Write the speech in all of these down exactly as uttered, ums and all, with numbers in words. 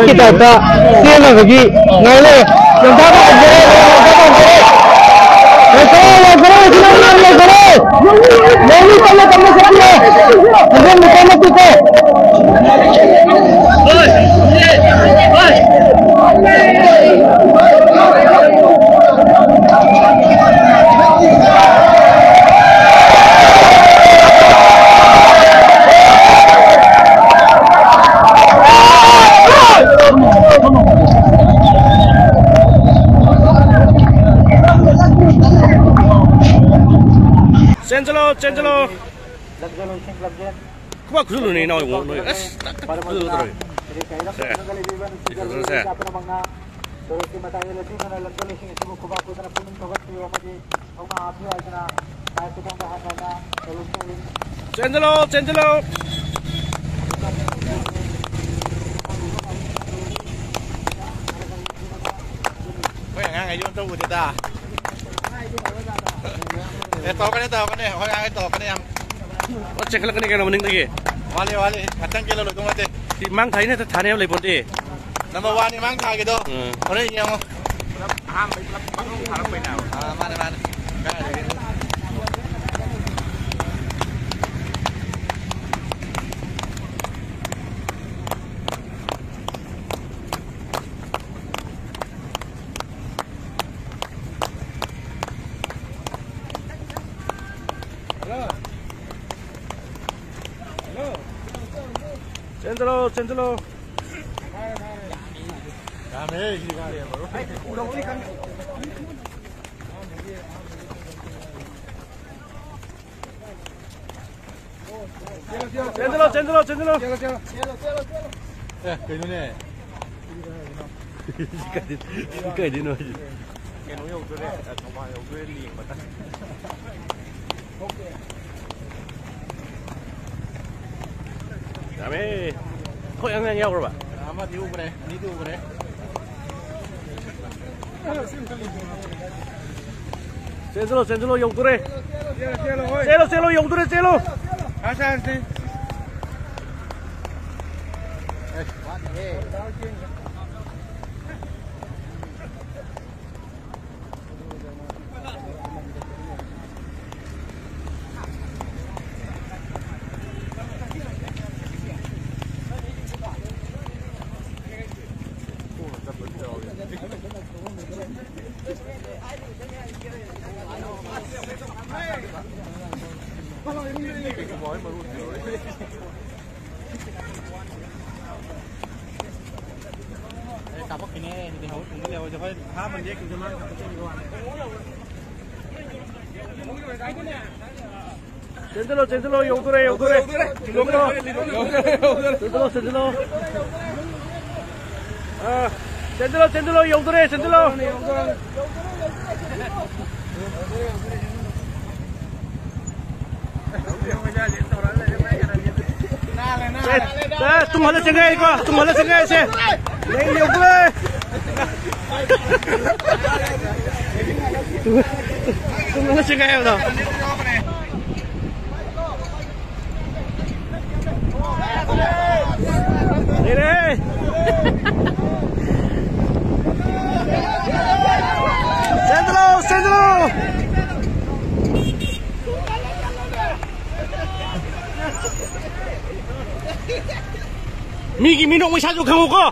ꯒꯤ ꯇꯥꯏꯞꯇ ꯆꯦꯟꯅꯕꯒꯤ ꯉꯥꯏ ꯂꯩꯔꯦ꯫ ꯂꯝꯖꯥ ꯄꯥꯟꯖꯔꯦ, ꯂꯝꯖꯥ ꯄꯥꯟꯖꯔꯦ꯫ ꯂꯩꯈꯔꯦ, ꯂꯩꯈꯔꯦ, ꯂꯩꯈꯔꯦ, ꯂꯩꯈꯔꯦ꯫ ꯂꯩꯅꯤ, ꯇꯞꯅ, ꯇꯞꯅ ꯆꯠꯄꯤꯔꯣ꯫ ꯈꯣꯡꯖꯦꯜ ꯃꯆꯥ ꯅꯠꯇꯦꯀꯣ꯫ ꯆꯦꯟꯁꯤꯜꯂꯣ, ꯆꯦꯟꯁꯤꯜꯂꯣ꯫ ꯈꯨꯕꯥꯛ ꯈꯨꯁꯨ ꯂꯣꯏꯅ ꯏꯅꯥꯎ ꯏꯕꯨꯡꯉꯣ ꯅꯣꯏ꯫ ꯑꯁ, ꯇꯛ ꯇꯛ ꯈꯨꯁꯨ ꯇꯧꯔꯦ꯫ ꯁꯦ꯫ ꯁꯦ꯫ ꯁꯣꯔꯣꯛꯀꯤ ꯃꯇꯥꯏꯗ ꯂꯦꯞꯄꯤꯗꯨꯅ ꯂꯝꯖꯦꯜ ꯂꯣꯏꯁꯤꯡ ꯑꯁꯤꯕꯨ ꯈꯨꯕꯥꯛ ꯈꯨꯗꯅ ꯄꯨꯛꯅꯤꯡ ꯊꯧꯒꯠꯄꯤꯌꯨ ꯑꯃꯗꯤ ꯊꯧꯅꯥ ꯍꯥꯞꯄꯤꯌꯨ ꯍꯥꯏꯗꯨꯅ ꯃꯥꯏꯛꯀꯤ ꯊꯣꯡꯗ ꯍꯟꯅ ꯍꯟꯅ ꯆꯦꯟꯁꯤꯜꯂꯣ, ꯆꯦꯟꯁꯤꯜꯂꯣ꯫ ꯑꯩꯈꯣꯏ ꯑꯉꯥꯡꯈꯩꯗꯤ ꯑꯝꯇ ꯎꯗꯦꯗ꯫ ꯑꯦ, ꯇꯧꯔꯛꯀꯅꯤ, ꯇꯧꯔꯛꯀꯅꯤ꯫ ꯑꯩꯈꯣꯏ ꯑꯉꯥꯡꯈꯩ ꯇꯧꯔꯛꯀꯅꯤ ꯌꯥꯝ꯫ ꯑꯣ, ꯆꯦꯟꯈꯠꯂꯛꯀꯅꯤ ꯀꯩꯅꯣ ꯃꯅꯤꯡꯗꯒꯤ꯫ ꯋꯥꯠꯂꯤ, ꯋꯥꯠꯂꯤ꯫ ꯉꯥꯛꯇꯪ ꯆꯦꯜꯂ ꯂꯣꯏꯗꯧ ꯅꯠꯇꯦ꯫ ꯁꯤ ꯃꯥꯡ ꯊꯥꯏꯅ ꯍꯦꯛꯇ ꯊꯥꯅꯦꯕ ꯂꯩꯄꯣꯟꯇꯦ꯫ ꯅꯝꯕꯔ ꯋꯥꯟꯅꯤ ꯃꯥꯡ ꯊꯥꯒꯤꯗꯣ꯫ ꯎꯝ꯫ ꯍꯣꯔꯦꯟ ꯌꯦꯡꯉꯣ꯫ ꯄꯨꯂꯞ ꯑꯍꯥꯟꯕꯩ ꯄꯨꯂꯞ ꯄꯪꯊꯥ ꯊꯥꯔꯛꯄꯩꯅꯦ ꯍꯥꯏꯕ꯫ ꯑꯥ, ꯃꯥꯅꯦ, ꯃꯥꯅꯦ꯫ ꯀꯥꯏꯗꯒꯤ? ꯆꯦꯟꯁꯤꯜꯂꯣ, ꯆꯦꯟꯁꯤꯜꯂꯣ꯫ ꯌꯥꯝꯃꯦꯍꯦ, ꯁꯤ ꯀꯥꯏꯗꯩ ꯃꯔꯨꯞ? ꯆꯦꯟꯁꯤꯜꯂꯣ, ꯆꯦꯟꯁꯤꯜꯂꯣ, ꯆꯦꯟꯁꯤꯜꯂꯣ꯫ ꯑꯦ, ꯀꯩꯅꯣꯅꯦ? ꯁꯤ ꯀꯥꯏꯗꯩ-, ꯁꯤ ꯀꯥꯏꯗꯩꯅꯣ ꯍꯥꯏꯁꯦ? ꯀꯩꯅꯣ ꯌꯧꯗꯣꯔꯦ, ꯊꯧꯕꯥꯜ ꯌꯧꯗꯣꯔꯦ, ꯂꯦꯡꯕꯗ꯫ ꯌꯥꯝꯃꯦ꯫ ꯑꯩꯈꯣꯏ ꯑꯉꯥꯡ ꯌꯥꯎꯈ꯭ꯔꯕ? ꯑꯃꯗꯤ ꯎꯈ꯭ꯔꯦ, ꯑꯅꯤꯗꯤ ꯎꯈ꯭ꯔꯦ꯫ ꯆꯦꯟꯁꯤꯜꯂꯣ, ꯆꯦꯟꯁꯤꯜꯂꯣ, ꯌꯧꯗꯣꯔꯦ꯫ ꯆꯦꯜꯂꯣ, ꯆꯦꯜꯂꯣ, ꯍꯣꯏ꯫ ꯆꯦꯜꯂꯣ, ꯆꯦꯜꯂꯣ, ꯌꯧꯗꯣꯔꯦ, ꯆꯦꯜꯂꯣ꯫ ꯑꯁ, ꯑꯁ, ꯑꯁ꯫ ꯀꯥꯞꯄꯛꯈꯤꯅꯦ꯫ ꯑꯗꯨꯗꯤ ꯍꯧꯖꯤꯛ ꯇꯨꯡꯗ ꯂꯩꯍꯧꯔꯁꯦ꯫ ꯍꯣꯏ, ꯑꯍꯥꯟꯕ ꯂꯦꯛꯈꯤꯕꯗ ꯃꯥꯅ ꯀꯥꯞꯄꯛꯈꯤꯕ ꯋꯥꯅꯤ꯫ ꯆꯦꯟꯁꯤꯜꯂꯣ, ꯆꯦꯟꯁꯤꯜꯂꯣ, ꯌꯧꯗꯣꯔꯦ, ꯌꯧꯗꯣꯔꯦ꯫ ꯆꯦꯟꯁꯤꯜꯂꯣ, ꯆꯦꯟꯁꯤꯜꯂꯣ꯫ ꯑꯥ, ꯆꯦꯟꯁꯤꯜꯂꯣ, ꯆꯦꯟꯁꯤꯜꯂꯣ, ꯌꯧꯗꯣꯔꯦ, ꯆꯦꯟꯁꯤꯜꯂꯣ꯫ ꯑꯦ, ꯑꯦ, ꯇꯨꯡ ꯍꯜꯂ ꯆꯦꯟꯒꯥꯏꯀꯣ, ꯇꯨꯡ ꯍꯜꯂ ꯆꯦꯟꯒꯥꯏꯁꯦ꯫ ꯂꯩ ꯌꯧꯗꯣꯔꯦ꯫ ꯇꯨꯡ ꯍꯜꯂ ꯆꯦꯟꯒꯥꯏ ꯍꯥꯏꯕꯗꯣ꯫ ꯂꯩꯔꯦ꯫ ꯆꯦꯟꯁꯤꯜꯂꯣ, ꯆꯦꯟꯁꯤꯜꯂꯣ꯫ ꯃꯤꯒꯤ ꯃꯤꯅꯣꯛ ꯃꯩꯁꯥꯁꯨ ꯈꯪꯉꯨꯀꯣ꯫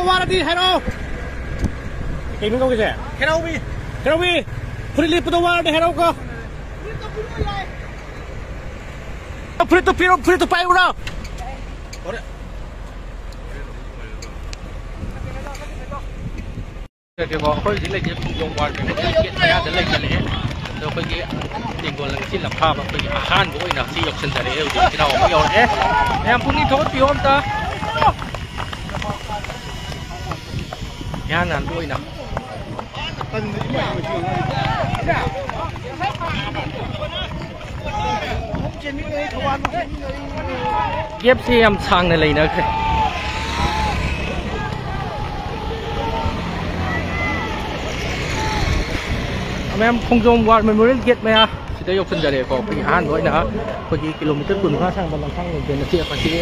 ꯋꯥꯔꯗꯤ ꯍꯥꯏꯔꯛꯑꯣ꯫ ꯀꯩꯅꯣ ꯇꯧꯒꯦꯁꯦ? ꯈꯦꯔꯥꯎꯕꯤ꯫ ꯈꯦꯔꯥꯎꯕꯤ꯫ ꯐꯨꯔꯤꯠ ꯂꯤꯠꯄꯗ ꯋꯥꯔꯗꯤ ꯍꯥꯏꯔꯛꯑꯣꯀꯣ꯫ ꯐꯨꯔꯤꯠꯇꯨ ꯄꯤꯔꯣ, ꯐꯨꯔꯤꯠꯇꯨ ꯄꯥꯏꯔꯨꯔꯣ꯫ ꯀꯣ ꯑꯩꯈꯣꯏ ꯍꯧꯖꯤꯛ ꯂꯩꯖꯦ ꯈꯣꯡꯖꯣꯝ ꯋꯥꯔ ꯃꯦꯃꯣꯔꯤꯌꯦꯜ ꯒꯦꯠ ꯃꯌꯥꯗ ꯂꯩꯁꯜꯂꯛꯑꯦ꯫ ꯑꯗꯣ ꯑꯩꯈꯣꯏꯒꯤ ꯇꯦꯡꯒꯣꯜ ꯂꯝꯁꯤ ꯂꯝꯐꯥꯕ ꯑꯩꯈꯣꯏꯒꯤ ꯑꯍꯥꯟꯕ ꯑꯣꯏꯅ ꯍꯧꯖꯤꯛ ꯌꯧꯁꯤꯟꯖꯔꯛꯑꯦ꯫ ꯍꯧꯖꯤꯛ ꯏꯆꯤꯟ ꯏꯅꯥꯎ ꯑꯃ ꯌꯧꯔꯛꯑꯦ꯫ ꯃꯌꯥꯝ ꯄꯨꯛꯅꯤꯡ ꯊꯧꯒꯠꯄꯤꯌꯣ ꯑꯝꯇ꯫ ꯏꯍꯥꯟ ꯍꯥꯟꯕ ꯑꯣꯏꯅ ꯒꯦꯞꯁꯦ ꯌꯥꯝ ꯁꯥꯡꯅ ꯂꯩꯅꯈ꯭ꯔꯦ꯫ ꯃꯌꯥꯝ ꯈꯣꯡꯖꯣꯝ ꯋꯥꯔ ꯃꯦꯃꯣꯔꯤꯌꯦꯜ ꯒꯦꯠ ꯃꯌꯥ ꯁꯤꯗ ꯌꯧꯁꯤꯟꯖꯔꯦꯀꯣ꯫ ꯑꯩꯈꯣꯏꯒꯤ ꯑꯍꯥꯟꯕ ꯑꯣꯏꯅ ꯑꯩꯈꯣꯏꯒꯤ ꯀꯤꯂꯣꯃꯤꯇꯔ ꯀꯨꯟꯃꯉꯥ ꯁꯥꯡꯕ ꯂꯝꯁꯥꯡ ꯂꯝꯖꯦꯜ ꯑꯁꯤ ꯑꯩꯈꯣꯏꯒꯤ,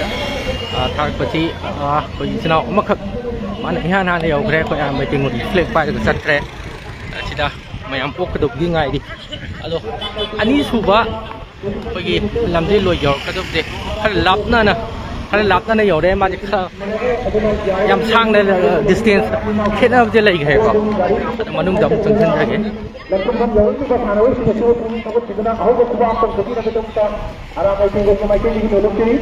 ꯑ, ꯊꯥꯔꯛꯄꯁꯤ, ꯑ, ꯑꯩꯈꯣꯏꯒꯤ ꯏꯆꯤꯟ ꯏꯅꯥꯎ ꯑꯃꯈꯛ ꯃꯥꯅ ꯏꯍꯥꯟ ꯍꯥꯟꯅ ꯌꯧꯈ꯭ꯔꯦ꯫ ꯑꯩꯈꯣꯏ ꯑꯌꯥꯝꯕ ꯇꯦꯡꯒꯣꯜꯒꯤ ꯐ꯭ꯂꯦꯛ ꯄꯥꯏꯔꯒ ꯆꯠꯈ꯭ꯔꯦ꯫ ꯑꯁꯤꯗ ꯃꯌꯥꯝ ꯑꯣꯛꯀꯗꯧꯕꯒꯤ ꯉꯥꯏꯔꯤ꯫ ꯑꯗꯣ ꯑꯅꯤꯁꯨꯕ ꯑꯩꯈꯣꯏꯒꯤ ꯂꯝꯖꯦꯜ ꯂꯣꯏ ꯌꯧꯔꯛꯀꯗꯕꯁꯦ ꯈꯔ ꯂꯥꯞꯅꯅ, ꯈꯔ ꯂꯥꯞꯅꯅ ꯌꯧꯔꯦ꯫ ꯃꯥꯁꯦ ꯈꯔ ꯌꯥꯝ ꯁꯥꯡꯅ ꯗꯤꯁꯇꯦꯟꯁ ꯈꯦꯠꯅꯕꯁꯦ ꯂꯩꯈ꯭ꯔꯦꯀꯣ꯫ ꯑꯗꯣ ꯃꯅꯨꯡꯗ ꯑꯃꯨꯛ ꯆꯪꯁꯤꯟꯖꯒꯦ꯫ ꯂꯝꯐꯝ ꯌꯧꯔꯛꯂꯤꯕ ꯁꯥꯟꯅꯔꯣꯏꯁꯤꯡꯅꯁꯨ ꯄꯨꯛꯅꯤꯡ ꯊꯧꯒꯠꯄꯤꯗꯨꯅ ꯑꯍꯧꯕ ꯈꯨꯕꯥꯛ ꯑꯃꯇꯪ ꯊꯣꯛꯄꯤꯅꯕꯒꯤꯗꯃꯛꯇ ꯑꯔꯥꯝꯕꯥꯏ ꯇꯦꯡꯒꯣꯜꯒꯤ ꯃꯥꯏꯀꯩꯗꯒꯤ ꯅꯣꯂꯨꯛꯆꯔꯤ꯫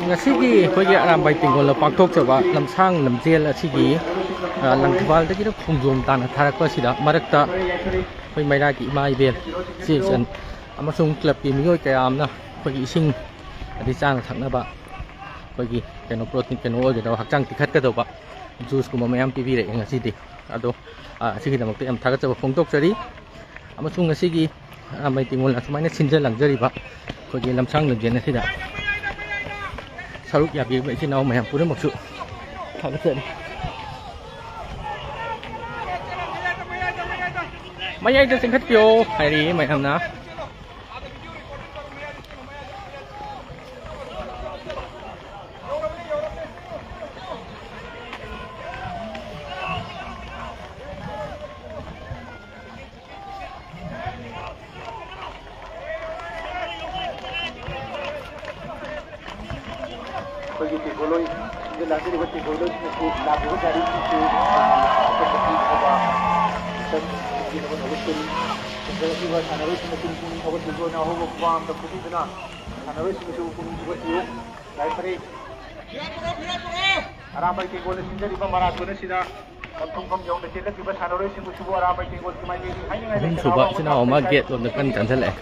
ꯉꯁꯤꯒꯤ ꯑꯩꯈꯣꯏꯒꯤ ꯑꯔꯥꯝꯕꯥꯏ ꯇꯦꯡꯒꯣꯜꯗ ꯄꯥꯡꯊꯣꯛꯆꯕ ꯂꯝꯁꯥꯡ ꯂꯝꯖꯦꯜ ꯑꯁꯤꯒꯤ, ꯑ, ꯂꯪꯊꯕꯥꯜꯗꯒꯤꯅ ꯈꯣꯡꯖꯣꯝ ꯇꯥꯟꯅ ꯊꯥꯔꯛꯄ ꯑꯁꯤꯗ ꯃꯔꯛꯇ ꯑꯩꯈꯣꯏ ꯃꯩꯔꯥꯒꯤ ꯏꯃꯥ ꯏꯕꯦꯟ, ꯏꯆꯦ ꯏꯆꯟ ꯑꯃꯁꯨꯡ ꯀ꯭ꯂꯕꯀꯤ ꯃꯤꯑꯣꯏ ꯀꯌꯥ ꯑꯃꯅ ꯑꯩꯈꯣꯏꯒꯤ ꯏꯁꯤꯡ ꯑꯗꯩ ꯆꯥꯅ ꯊꯛꯅꯕ ꯑꯩꯈꯣꯏꯒꯤ ꯀꯩꯅꯣ ꯄ꯭ꯔꯣꯇꯤꯟ ꯀꯩꯅꯣ ꯑꯣꯏꯒꯗꯕ ꯍꯛꯆꯥꯡ ꯇꯦꯛꯈꯠꯀꯗꯧꯕ ꯖꯨꯁꯀꯨꯝꯕ ꯃꯌꯥꯝ ꯄꯤꯕꯤꯔꯛꯑꯦ ꯉꯁꯤꯗꯤ꯫ ꯑꯗꯣ ꯑ, ꯑꯁꯤꯒꯤꯗꯃꯛꯇ ꯌꯥꯝ ꯊꯥꯒꯠꯆꯕ ꯐꯣꯡꯗꯣꯛꯆꯔꯤ꯫ ꯑꯃꯁꯨꯡ ꯉꯁꯤꯒꯤ ꯑꯔꯥꯝꯕꯥꯏ ꯇꯦꯡꯒꯣꯜꯅ ꯁꯨꯃꯥꯏꯅ ꯁꯤꯟꯖ ꯂꯥꯡꯖꯔꯤꯕ ꯑꯩꯈꯣꯏꯒꯤ ꯂꯝꯁꯥꯡ ꯂꯝꯖꯦꯜ ꯑꯁꯤꯗ ꯁꯔꯨꯛ ꯌꯥꯕꯤꯕ ꯏꯆꯤꯟ ꯏꯅꯥꯎ ꯃꯌꯥꯝ ꯄꯨꯝꯅꯃꯛꯁꯨ ꯊꯥꯒꯠꯆꯔꯤ꯫ ꯃꯌꯥꯏꯗ ꯆꯤꯡꯈꯠꯄꯤꯌꯣ ꯍꯥꯏꯔꯤ ꯃꯌꯥꯝꯅ꯫ ꯑꯩꯈꯣꯏꯒꯤ ꯇꯦꯡꯒꯣꯠꯂꯣꯏ, ꯁꯤꯗ ꯂꯥꯛꯆꯔꯤꯕ ꯇꯦꯡꯒꯣꯠꯂꯣꯏꯁꯤꯡ ꯑꯁꯤ ꯂꯥꯛꯂꯤꯕ ꯒꯥꯔꯤꯁꯤꯡꯁꯨ ꯑꯩꯈꯣꯏ ꯄꯤꯅꯕ ꯍꯣꯠꯅꯒꯠꯆꯔꯤ꯫ ꯁꯦꯟꯖꯔꯛꯂꯤꯕ ꯁꯥꯟꯅꯔꯣꯏꯁꯤꯡ ꯑꯁꯤ ꯄꯨꯛꯅꯤꯡ ꯊꯧꯒꯠꯄꯤꯌꯨ꯫ ꯑꯩꯈꯣꯏꯅ ꯑꯍꯧꯕ ꯈꯨꯕꯥꯡꯗ ꯐꯨꯕꯤꯗꯨꯅ ꯁꯥꯟꯅꯔꯣꯏꯁꯤꯡ ꯑꯁꯤꯕꯨ ꯄꯨꯛꯅꯤꯡ ꯊꯧꯒꯠꯄꯤꯌꯨ꯫ ꯌꯥꯏꯐꯔꯦ꯫ ꯑꯔꯥꯝꯕꯥꯏ ꯇꯦꯡꯒꯣꯜꯗ ꯁꯤꯟꯖꯔꯤꯕ ꯃꯔꯥꯊꯣꯟ ꯑꯁꯤꯗ ꯃꯊꯨꯝꯐꯝ ꯌꯧꯅ ꯆꯦꯜꯂꯛꯂꯤꯕ ꯁꯥꯟꯅꯔꯣꯏꯁꯤꯡꯕꯨꯁꯨ ꯑꯔꯥꯝꯕꯥꯏ ꯇꯦꯡꯒꯣꯜꯒꯤ ꯃꯥꯏꯀꯩꯗꯒꯤ ꯍꯥꯏꯅꯤꯡꯉꯥꯏ ꯂꯩꯇꯅ ꯑꯍꯨꯝꯁꯨꯕ ꯑꯋꯥꯕ ꯏꯆꯤꯟ ꯏꯅꯥꯎ ꯑꯃ ꯊꯥꯡꯅ ꯒꯦꯠ ꯂꯣꯝꯗ ꯀꯟꯅ ꯆꯪꯁꯤꯜꯂꯛꯑꯦ꯫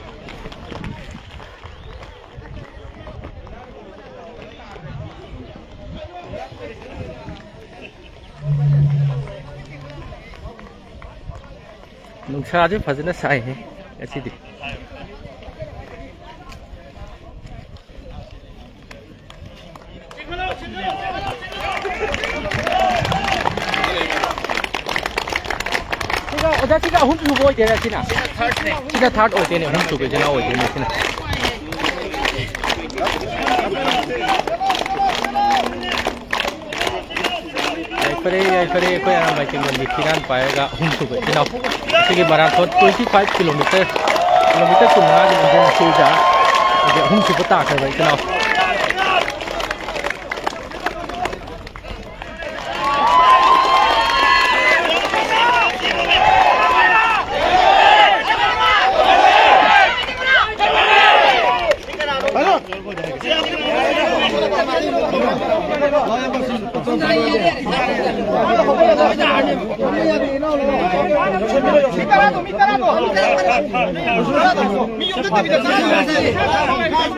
ꯅꯨꯡꯁꯥꯁꯨ ꯐꯖꯅ ꯁꯥꯏꯍꯦ ꯉꯁꯤꯗꯤ꯫ ꯁꯤꯒ, ꯑꯣꯖꯥ, ꯁꯤꯒ ꯑꯍꯨꯝ ꯁꯨꯕ ꯑꯣꯏꯗꯣꯏꯔꯥ ꯁꯤꯅ? ꯁꯤꯅ ꯊꯥꯔꯠ ꯑꯣꯏꯗꯣꯏꯅꯦ, ꯑꯍꯨꯝ ꯁꯨꯕ ꯏꯆꯤꯟ ꯏꯅꯥꯎ ꯑꯣꯏꯗꯣꯏꯅꯦ ꯁꯤꯅ꯫ ꯌꯥꯏꯐꯔꯦ, ꯌꯥꯏꯐꯔꯦ, ꯑꯩꯈꯣꯏ ꯑꯔꯥꯝꯕꯥꯏ ꯇꯦꯡꯒꯣꯜꯒꯤ ꯐꯤꯔꯥꯟ ꯄꯥꯏꯔꯒ ꯑꯍꯨꯝ ꯁꯨꯕ ꯏꯆꯤꯟ ꯏꯅꯥꯎ꯫ ꯁꯤꯒꯤ marathon twenty five kilometer, kilometer ꯀꯨꯟꯃꯉꯥꯒꯤ ꯂꯝꯖꯦꯜ ꯑꯁꯤꯗ ꯍꯧꯖꯤꯛ ꯑꯍꯨꯝ ꯁꯨꯕ ꯇꯥꯈ꯭ꯔꯕ ꯏꯆꯤꯟ ꯏꯅꯥꯎ꯫